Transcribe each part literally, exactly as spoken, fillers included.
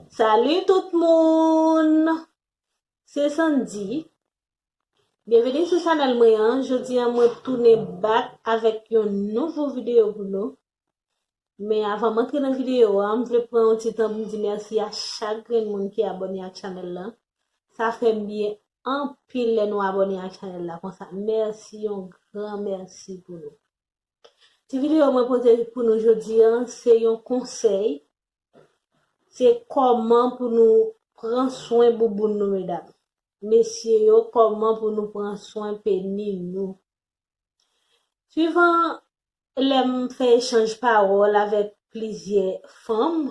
Salut tout moun! Se Sandy. Byenveni sou chanèl mwen an. Jodi a mwen tounen back avèk yon nouvo videyo pou nou. Men avan m antre nan videyo a, m vle pran yon ti tan pou m di mèsi a chak grenn moun ki abòne ak chanèl la. Sa fè m byen anpil lè nou abòne ak chanèl la konsa. Mèsi, yon gran mèsi pou nou. Ti videyo mwen pote pou nou jodi a, se yon konsèy. Se kòman pou nou pran swen bouboun nou, medam. Mesye yo, kòman pou nou pran swen peni nou. Swivan lè m fè echanj pawòl avèk plizyè fanm,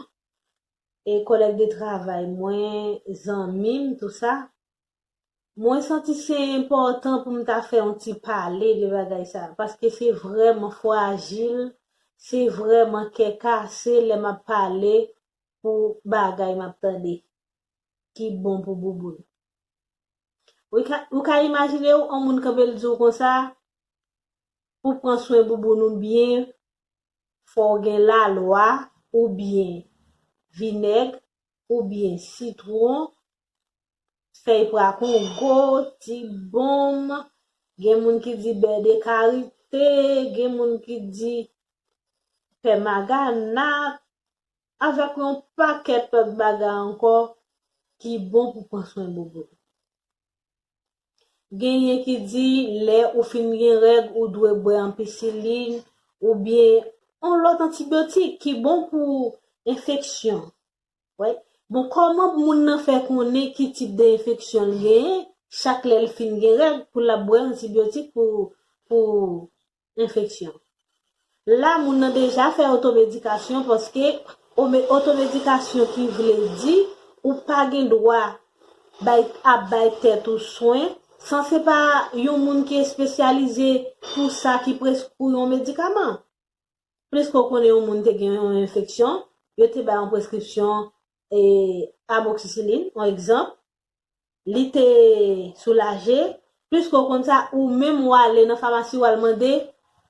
e kòlèg de travay mwen, zanmi m, tou sa, mwen santi se enpòtan pou m ta fè yon ti pale de bagay sa, paske se vrèman frajil, se vrèman kè kase lè m ap pale pou bagay m ap tande ki bon pou bouboun. Ou ka, ou ka imajine w, yon moun kanpe l di w konsa, pou pran swen bouboun ou byen, fò w gen lalwa, oubyen vinèg, oubyen sitwon, fèy pwakongo, ti bonm, gen moun ki di bè de karite, gen moun ki di pè maganat, avèk yon pakèt lòt bagay ankò ki bon pou pran swen bouboun. Genyen ki di lè ou fin gen règ, ou dwe bwè anpisilin, oubyen yon lòt antibyotik ki bon pou enfeksyon. Wi. Bon, kòman moun nan fè konnen ki tip de enfeksyon l genyen chak lè l fin gen règ pou l ap bwè antibyotik pou, pou enfeksyon? La, moun nan deja fè otomedikasyon, paske ome-, otomedikasyon ki vle di ou pa gen dwa bay, ap bay tèt ou swen san se pa yon moun ki espesyalize pou sa ki preskri yon medikaman. Pliske w konnen yon moun te gen yon enfeksyon, yo te bay yon preskripsyon, e, amoxicilline, yon egzanp, li te soulaje, pliske w konn sa, ou menm w ale nan famasi, w al mande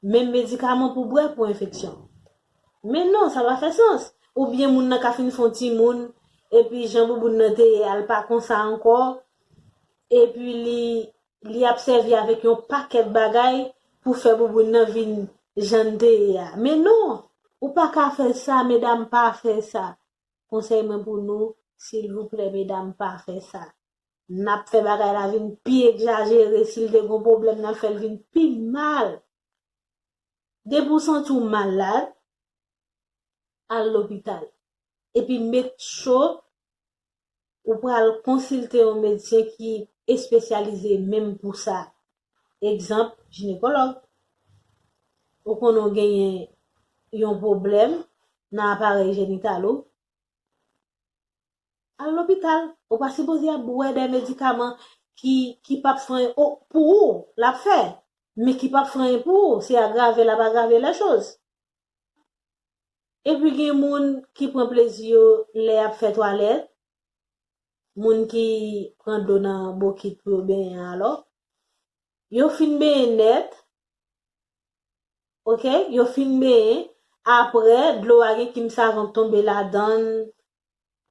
menm medikaman pou bwè pou enfeksyon. Men non, sa pa fè sans. Oubyen moun nan ka fin fè yon timoun, epi jan bouboun nan te ye a, l pa konsa ankò, epi li, li ap sèvi avèk yon pakèt bagay pou fè bouboun nan vin jan l te ye a. Men non, ou pa ka fè sa, medam, pa fè sa. Konsèy mwen pou nou, silvouplè, medam, pa fè sa. N ap fè bagay la vin pi egzajere, si l te gen pwoblèm, n ap fè l vin pi mal. Depi w santi w malad, al lopital. Epi make sure ou pral konsilte yon medsen ki espesyalize menm pou sa. Egzanp, jinekològ. Ou konnen w genyen yon pwoblèm nan aparèy jenital ou, al lopital. Ou pa sipoze ap bwè de medikaman ki, ki p ap fè anyen. O, pou ou, l ap fè, men ki p ap fè anyen pou ou, se agrave l ap agrave lè choz. Epi gen moun ki pran plezi yo lè y ap fè twalèt, moun ki pran dlo nan bokit pou yo benyen alò. Yo fin benyen nèt, oke, yo fin benyen, apre, dlo a gen kim savon k tonbe ladan l,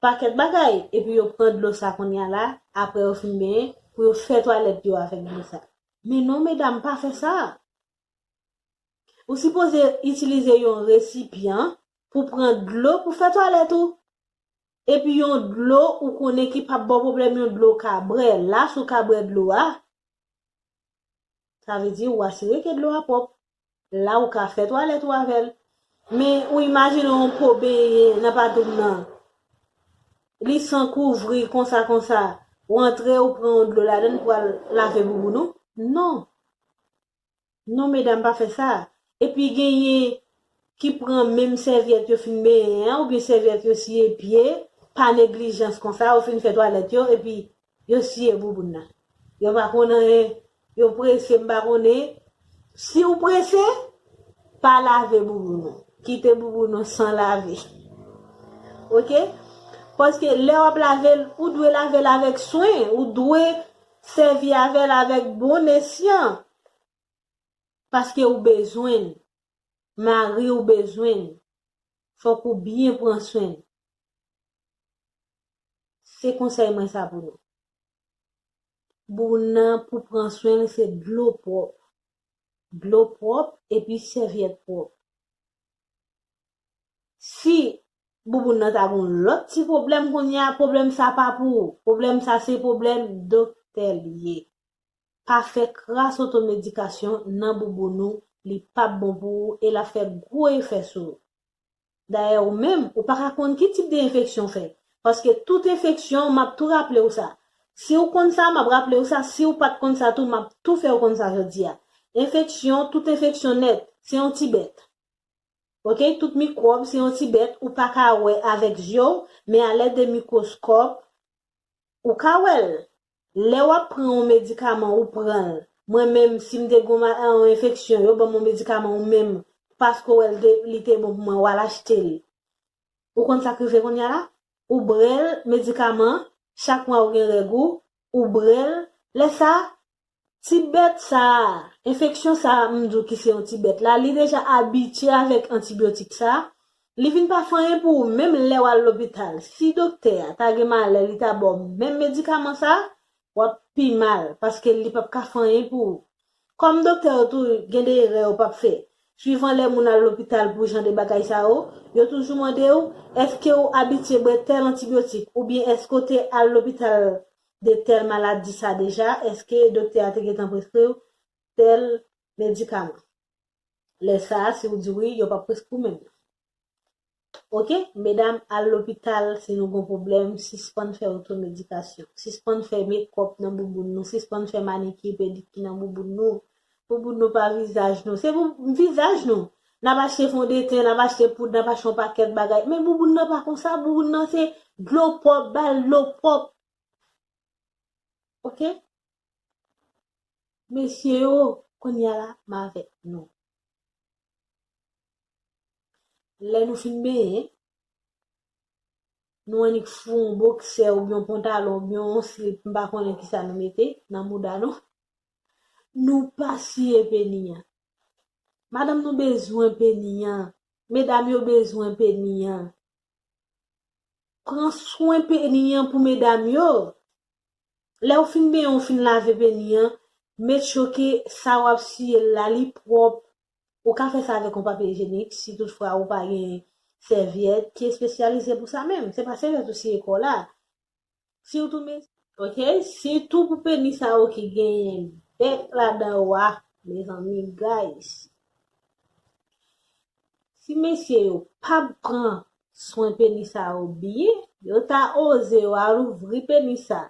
pakèt bagay, epi yo pran dlo sa kounye a la, apre yo fin benyen, pou yo fè twalèt yo avèk dlo sa. Men non, medam, pa fè sa. Ou sipoze itilize yon resipyan pou pran dlo pou fè twalèt ou. Epi yon dlo ou konnen ki p ap ba w pwoblèm, yon dlo w ka bwè. La, si w ka bwè dlo a, sa vle di ou asire ke dlo a pwòp. La, ou ka fè twalèt ou avè l. Men ou imajine yon po benyen nan padoum nan. Li san kouvri konsa, konsa. Ou antre, ou pran yon dlo ladan l pou al lave bouboun ou. Non. Non, medam, pa fè sa. Epi genyen ki pran menm sèvyèt yo fin benyen an, oubyen sèvyèt yo siye pye, pa neglijans konsa, yo fin fè twalèt yo, epi yo siye bouboun nan. Yo pa konn anyen, yo prese, m pa konnen. Si w prese, pa lave bouboun ou. Kite bouboun ou san lave. Oke? Paske lè w ap lave l, ou dwe lave l avèk swen, ou dwe sèvi avè l avèk bon esyan. Paske ou bezwen l. Mari w bezwen l. Fòk ou byen pran swen l. Se konsèy mwen sa pou nou. Bouboun nan pou pran swen l, se dlo pwòp. Dlo pwòp epi sèvyèt pwòp. Si bouboun nan ta gon lòt ti pwoblèm kounye a, pwoblèm sa pa pou ou. Pwoblèm sa se pwoblèm doktè l ye. Pa fè kras otomedikasyon nan bouboun ou, li p ap bon pou ou e l ap fè gwo efè sou ou. Dayè ou menm, ou pa ka konn ki tip de enfeksyon w fè. Paske tout enfeksyon, m ap tou raple w sa. Si w konn sa, m ap raple w sa. Si w pa t konn sa tou, m ap tou fè w konn sa jodi a. Enfeksyon, tout enfeksyon nèt, se yon ti bèt. Oke, tout mikwòb se yon ti bèt ou pa ka wè avèk zye w, men alèd de mikwoskòp, ou ka wè l. Lè w ap pran yon medikaman, ou pran l. Mwen menm, si m te gon ma- yon enfeksyon, yo ban m yon medikaman, ou menm, paske w wè l te- li te bon pou mwen, w al achte l. Ou konn sa k rive kounye a la? Ou bre l, medikaman, chak mwa ou gen règ ou, ou bre l. Lè sa, ti bèt sa a, enfeksyon sa a, m di w ki se yon ti bèt la, li deja abitye avèk antibyotik sa a, li vin pa fè anyen pou ou, menm lè w al lopital. Si doktè a ta gen malè, li ta ba w menm medikaman sa a, w ap pi mal, paske li p ap ka fè anyen pou ou. Kòm doktè yo tou gen de erè yo p ap fè. Swivan lè moun al lopital pou jan de bagay sa yo, yo toujou mande w, èske w abitye bwè tèl antibyotik, oubyen èske w te al lopital de tèl maladi sa deja, èske doktè a te gentan preskri w tèl medikaman? Lè sa a, si w di wi, yo p ap preskri w menm. Oke, medam, al lopital si nou gon pwoblèm, sispann fè otomedikasyon, sispann fè mekòp nan bouboun nou, sispann fè manikir, pedikir nan bouboun nou. Bouboun nou pa vizaj nou, se pou vizaj nou. N ap achte fondeten, n ap achte poud, n ap achte yon pakèt bagay. Men bouboun nan pa konsa, bouboun nan se dlo pwòp, ba l dlo pwòp. Oke? Mesye yo, kounye a la, m avèk nou. Lè nou fin benyen, nou annik fout yon boksè oubyen yon pantalon oubyen yon slip, m pa konnen kisa nou mete nan mouda nou. Nou pa siye peni an. Madanm nou bezwen peni an. Medam yo bezwen peni an. Pran swen peni an pou medam yo. Lè w fin benyen, w fin lave peni an, make sure ke sa w ap siye l la, li pwòp. Ou ka fè sa avèk yon papye ijyenik, si toutfwa ou pa gen sèvyèt ki espesyalize pou sa menm. Se pa sèvyèt ou siye kò w la. Sitou men, oke, sitou pou peni sa yo ki genyen bèk ladan yo a, mezanmi, guys. Si mesye yo pa pran swen peni sa yo byen, yo ta oze yo al ouvri peni sa,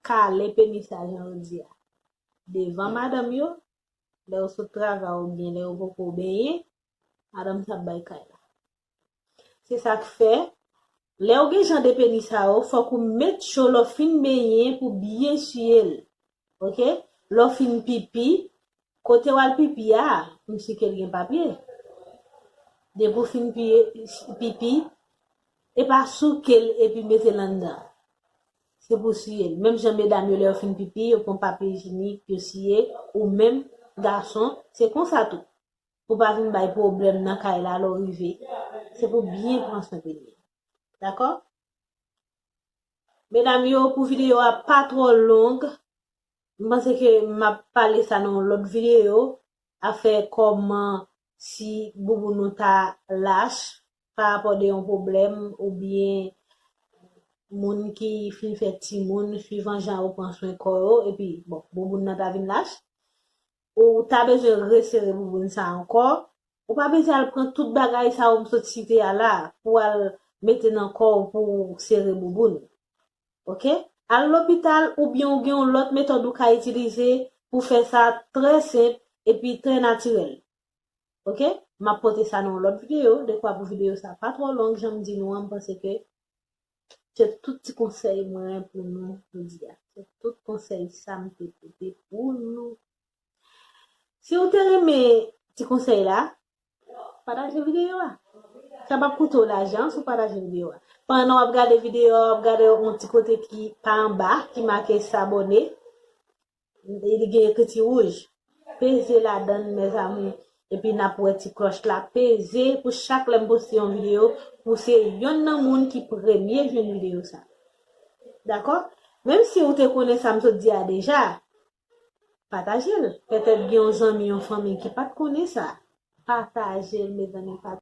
kale peni sa jan yo di a, devan madanm yo, lè yo sot travay oubyen lè yo poko benyen, madanm sa ap bay kay la. Se sa k fè, lè w gen jan de peni sa yo, fòk ou make sure lè w fin benyen pou byen siye l. Oke? Lè w fin pipi, kote w al pipi a, m si ke l gen papye. Depi w fin piye, pipi, e pa souke l epi mete l anndan. Se pou siye l. Menm jan medam yo, lè yo fin pipi, yo pran papye ijyenik, yo siye, ou menm, gason, se konsa tou. Pou pa vin bay pwoblèm nan kay la lè w rive. Se pou byen pran swen peni an. Dakò? Medam yo, pou videyo a pa twò long, m panse ke m ap pale sa nan yon lòt videyo, afè kòman si bouboun ou ta lach pa rapò de yon pwoblèm oubyen moun ki fin fè timoun, swivan jan yo pran swen kò yo, epi, bon, bouboun nan ta vin lach. Ou ta bezwen resere bouboun sa ankò. Ou pa bezwen al pran tout bagay sa yo m sot site a la pou al mete nan kò w pou w sere bouboun. Oke? Al lopital oubyen ou gen yon lòt metòd ou ka itilize pou fè sa trè senp epi trè natirèl. Oke? M ap pote sa nan yon lòt videyo, dekwa pou videyo sa pa twò long, jan m di nou an, m panse ke se tout ti konsèy mwen pou nou jodi a. Se tout konsèy sa m te pote pou nou. Si w te renmen ti konsèy la, pataje videyo a. Sa p ap koute w lajan si w pataje videyo a. Pandan w ap gade videyo a, w ap gade yon ti kote ki pa anba, ki make s'abonner. Li gen ekriti wouj. Peze ladann, mezanmi. Epi n ap wè ti klòch la. Peze pou chak lè m poste yon videyo, pou se yonn nan moun ki premye jwenn videyo sa. Dakò? Menm si ou te konnen sa m sot di a deja, pataje l. Petèt gen yon zanmi, yon fanmi ki pa t konnen sa. Pataje l, mezanmi, pataje.